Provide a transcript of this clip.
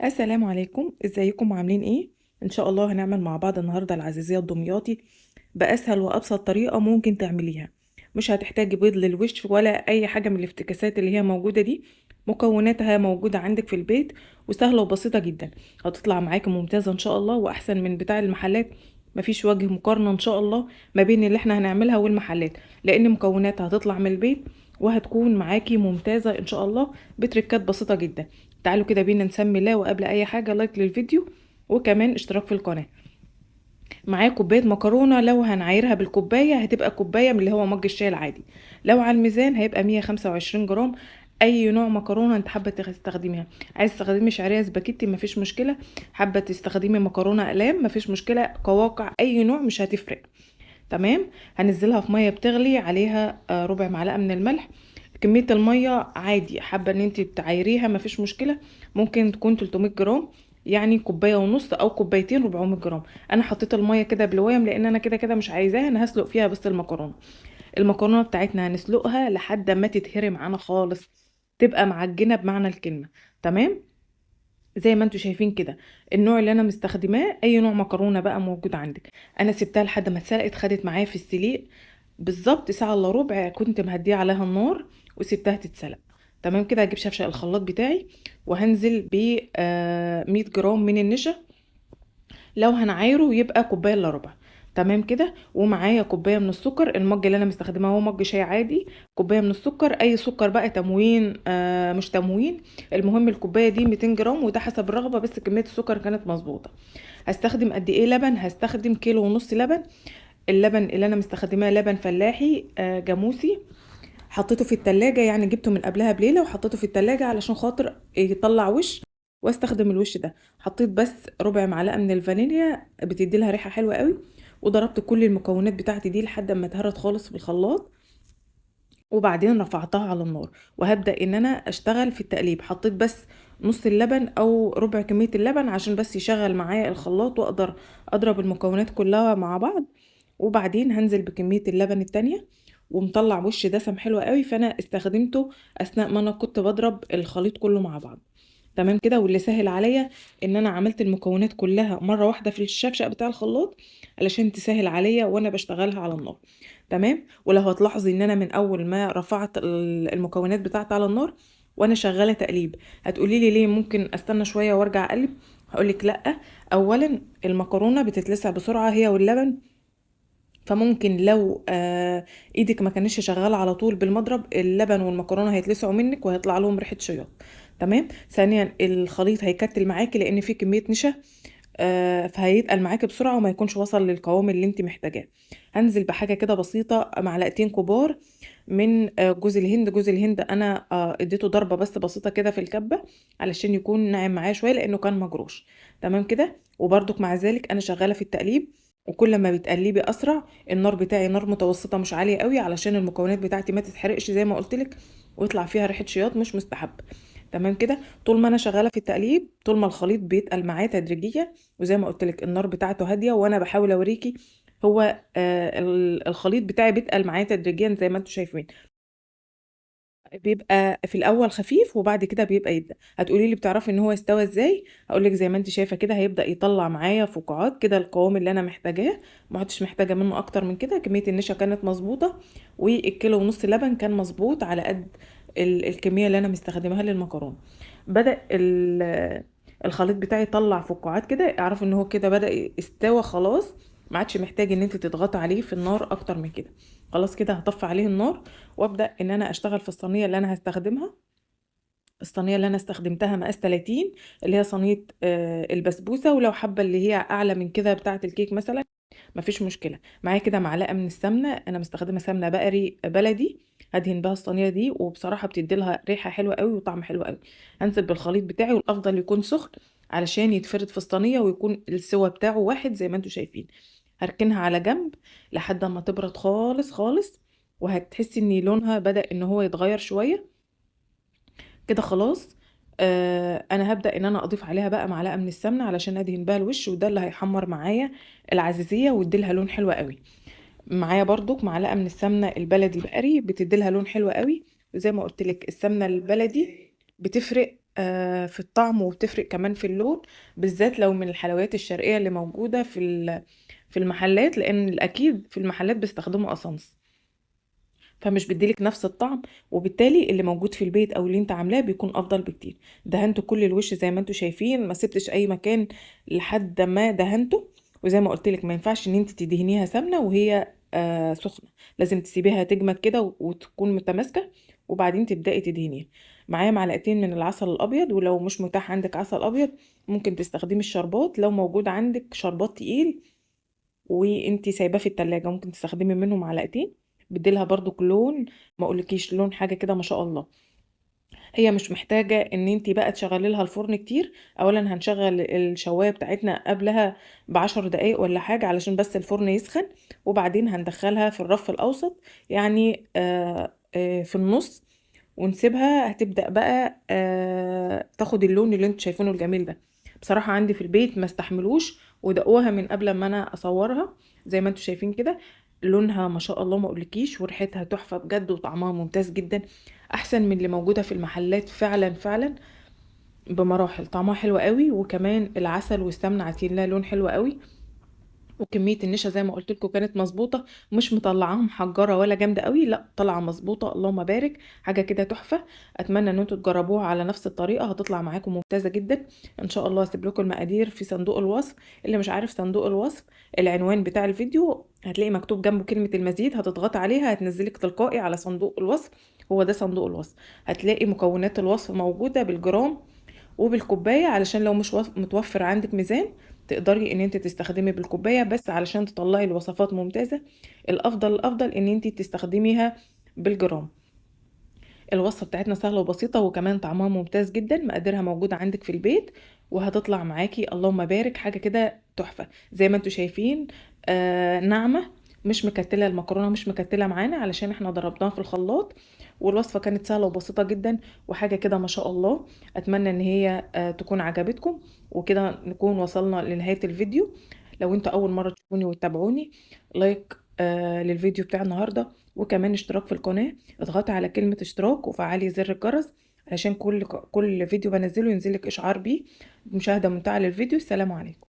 السلام عليكم، ازيكم وعاملين ايه؟ ان شاء الله هنعمل مع بعض النهارده العزيزيه الدمياطي باسهل وابسط طريقه ممكن تعمليها. مش هتحتاجي بيض للوش ولا اي حاجة من الافتكاسات اللي هي موجودة دي، مكوناتها موجودة عندك في البيت وسهلة وبسيطة جدا. هتطلع معاكي ممتازة ان شاء الله واحسن من بتاع المحلات، مفيش وجه مقارنة ان شاء الله ما بين اللي احنا هنعملها والمحلات، لان مكوناتها هتطلع من البيت وهتكون معاكي ممتازة ان شاء الله بتركات بسيطة جدا. تعالوا كده بينا نسمي الله، وقبل اي حاجة like للفيديو وكمان اشتراك في القناة. معايا كوباية مكرونه، لو هنعايرها بالكوبايه هتبقى كوباية من اللي هو مج الشاي العادي، لو على الميزان هيبقى 125 جرام. اي نوع مكرونه انت حابة تستخدميها، عايز تستخدمي شعرية سباكيتي مفيش مشكلة، حابة تستخدمي مكرونه اقلام مفيش مشكلة، قواقع اي نوع مش هتفرق. تمام، هنزلها في مية بتغلي عليها ربع معلقه من الملح. كمية المية عادي، حابة ان انت تعايريها مفيش مشكلة، ممكن تكون 300 جرام، يعني كوباية ونص او كوبايتين 400 جرام. انا حطيت المية كده بالويم لان انا كده كده مش عايزاها، انا هسلق فيها بس المكرونه. المكرونه بتاعتنا هنسلقها لحد ما تتهري معانا خالص، تبقى معجنه بمعنى الكلمة. تمام، زي ما انتوا شايفين كده النوع اللي انا مستخدماه، اي نوع مكرونه بقى موجود عندك. انا سبتها لحد ما اتسلقت، خدت معايا في السليق بالظبط ساعة الا ربع، كنت مهديه عليها النار وسبتها تتسلق. تمام كده، هجيب شفشق الخلاط بتاعي وهنزل ب 100 جرام من النشا، لو هنعايره يبقى كوباية الا ربع. تمام كده، ومعايا كوباية من السكر، المج اللي انا مستخدماه هو مج شاي عادي، كوباية من السكر، اي سكر بقى تموين مش تموين، المهم الكوباية دي 200 جرام وده حسب الرغبة، بس كمية السكر كانت مظبوطة. هستخدم قد ايه لبن؟ هستخدم كيلو ونص لبن. اللبن اللي انا مستخدماه لبن فلاحي جاموسي، حطيته في التلاجة، يعني جبته من قبلها بليلة وحطيته في التلاجة علشان خاطر يطلع وش واستخدم الوش ده. حطيت بس ربع معلقة من الفانيليا بتدي لها ريحة حلوة قوي، وضربت كل المكونات بتاعتي دي لحد ما اتهرت خالص في الخلاط، وبعدين رفعتها على النار وهبدأ ان انا اشتغل في التقليب. حطيت بس نص اللبن او ربع كمية اللبن عشان بس يشغل معايا الخلاط واقدر اضرب المكونات كلها مع بعض، وبعدين هنزل بكمية اللبن التانية، ومطلع وش دسم حلو قوي، فانا استخدمته اثناء ما انا كنت بضرب الخليط كله مع بعض. تمام كده، واللي سهل عليا ان انا عملت المكونات كلها مرة واحدة في الشفشق بتاع الخلاط علشان تسهل عليا وانا بشتغلها على النار. تمام، ولو هتلاحظي ان انا من اول ما رفعت المكونات بتاعتي على النار وانا شغالة تقليب. هتقولي لي ليه ممكن استنى شوية وارجع اقلب؟ هقولك لا، اولا المكرونه بتتلسع بسرعة هي واللبن، فممكن لو ايدك ما كانتش شغالة على طول بالمضرب اللبن والمكرونه هيتلسعوا منك وهيطلع لهم ريحه شياط. تمام، ثانيا الخليط هيكتل معاكي لان فيه كمية نشا، فهيتقل معاكي بسرعة وما يكونش وصل للقوام اللي انت محتاجاه. هنزل بحاجة كده بسيطة، معلقتين كبار من جوز الهند. جوز الهند انا اديته ضربه بس بسيطة كده في الكبه علشان يكون ناعم معايا شوية لانه كان مجروش. تمام كده، وبرضك مع ذلك انا شغالة في التقليب، وكل ما بتقلبي اسرع. النار بتاعي نار متوسطه مش عالية قوي علشان المكونات بتاعتي ما تتحرقش زي ما قلت لك ويطلع فيها ريحه شياط مش مستحب. تمام كده، طول ما انا شغالة في التقليب طول ما الخليط بيتقل معايا تدريجيا، وزي ما قلت لك النار بتاعته هادية وانا بحاول اوريكي هو الخليط بتاعي بيتقل معايا تدريجيا زي ما انتم شايفين، بيبقى في الاول خفيف وبعد كده بيبقى يبدا. هتقولي لي بتعرفي ان هو استوى ازاي؟ هقول لك زي ما انت شايفه كده هيبدا يطلع معايا فقاعات كده، القوام اللي انا محتاجاه، ما عدتش محتاجه منه اكتر من كده. كمية النشا كانت مظبوطة والكيلو ونص لبن كان مظبوط على قد الكمية اللي انا مستخدماها للمكرونه. بدا الخليط بتاعي يطلع فقاعات كده، اعرفوا ان هو كده بدا استوى خلاص، ما عادش محتاج ان انت تضغطي عليه في النار اكتر من كده. خلاص كده هطفي عليه النار وابدا ان انا اشتغل في الصينية اللي انا هستخدمها. الصينية اللي انا استخدمتها مقاس 30 اللي هي صينية البسبوسه، ولو حابة اللي هي اعلى من كده بتاعه الكيك مثلا مفيش مشكلة. معايا كده معلقه من السمنة، انا مستخدمة سمنه بقري بلدي، هدهن بها الصينية دي وبصراحة بتدي لها ريحه حلوة قوي وطعم حلو قوي. هنزل بالخليط بتاعي، والافضل يكون سخن علشان يتفرد في الصينية ويكون السوا بتاعه واحد زي ما انتم شايفين. هركنها على جنب لحد ما تبرد خالص خالص، وهتحسي ان لونها بدأ ان هو يتغير شوية كده. خلاص، انا هبدأ ان انا اضيف عليها بقى معلقه من السمنة علشان ادهن بيها الوش، وده اللي هيحمر معايا العزيزيه ويدي لها لون حلو قوي. معايا برضك معلقه من السمنة البلدي البقري بتدي لها لون حلو قوي، وزي ما قلت لك السمنة البلدي بتفرق في الطعم، وبتفرق كمان في اللون، بالذات لو من الحلويات الشرقية اللي موجودة في المحلات، لان الاكيد في المحلات بيستخدموا اسانس، فمش بيديلك نفس الطعم، وبالتالي اللي موجود في البيت او اللي انت عاملاه بيكون افضل بكتير. دهنت كل الوش زي ما انتوا شايفين، ما سبتش اي مكان لحد ما دهنته. وزي ما قلت لك ما ينفعش ان انت تدهنيها سمنه وهي سخنة، لازم تسيبيها تجمد كده وتكون متماسكة وبعدين تبداي تدهنيها. معايا معلقتين من العسل الابيض، ولو مش متاح عندك عسل ابيض ممكن تستخدمي الشربات، لو موجود عندك شربات تقيل وانتي سايباه في التلاجة ممكن تستخدمي منه معلقتين، بديلها برضو لون ما اقولكيش، لون حاجة كده ما شاء الله. هي مش محتاجه ان انتي بقى تشغلي لها الفرن كتير. اولا هنشغل الشوايه بتاعتنا قبلها ب10 دقايق ولا حاجة علشان بس الفرن يسخن، وبعدين هندخلها في الرف الاوسط، في النص، ونسيبها هتبدا بقى تاخد اللون اللي انتوا شايفينه الجميل ده. بصراحة عندي في البيت ما استحملوش ودقوها من قبل ما انا اصورها، زي ما انتوا شايفين كده لونها ما شاء الله ما اقولكيش، وريحتها تحفة بجد، وطعمها ممتاز جدا، احسن من اللي موجودة في المحلات فعلا فعلا بمراحل. طعمها حلو قوي، وكمان العسل والسمنه عاطين لها لون حلو قوي، وكمية النشا زي ما قلت لكم كانت مظبوطة، مش مطلعاها محجره ولا جامدة قوي، لا طالعه مظبوطة اللهم بارك، حاجة كده تحفة. اتمنى ان انتوا تجربوها على نفس الطريقة، هتطلع معاكم ممتازة جدا ان شاء الله. هسيب لكم المقادير في صندوق الوصف، اللي مش عارف صندوق الوصف العنوان بتاع الفيديو هتلاقي مكتوب جنبه كلمة المزيد، هتضغطي عليها هتنزلك تلقائي على صندوق الوصف، هو ده صندوق الوصف. هتلاقي مكونات الوصف موجودة بالجرام وبالكوبايه، علشان لو مش متوفر عندك ميزان تقدري ان انت تستخدمي بالكوبايه، بس علشان تطلعي الوصفات ممتازة الافضل ان انت تستخدميها بالجرام. الوصفة بتاعتنا سهلة وبسيطة، وكمان طعمها ممتاز جدا، مقاديرها موجودة عندك في البيت، وهتطلع معاكي اللهم بارك حاجة كده تحفة زي ما انتوا شايفين. ناعمة، مش مكتله، المكرونه مش مكتله معانا علشان احنا ضربناها في الخلاط، والوصفه كانت سهلة وبسيطة جدا وحاجه كده ما شاء الله. اتمنى ان هي تكون عجبتكم، وكده نكون وصلنا لنهاية الفيديو. لو انتوا اول مرة تشوفوني وتتابعوني، لايك للفيديو بتاع النهارده، وكمان اشتراك في القناة، اضغطي على كلمة اشتراك وفعلي زر الجرس علشان كل فيديو بنزله ينزلك اشعار بيه. مشاهده ممتعة للفيديو. السلام عليكم.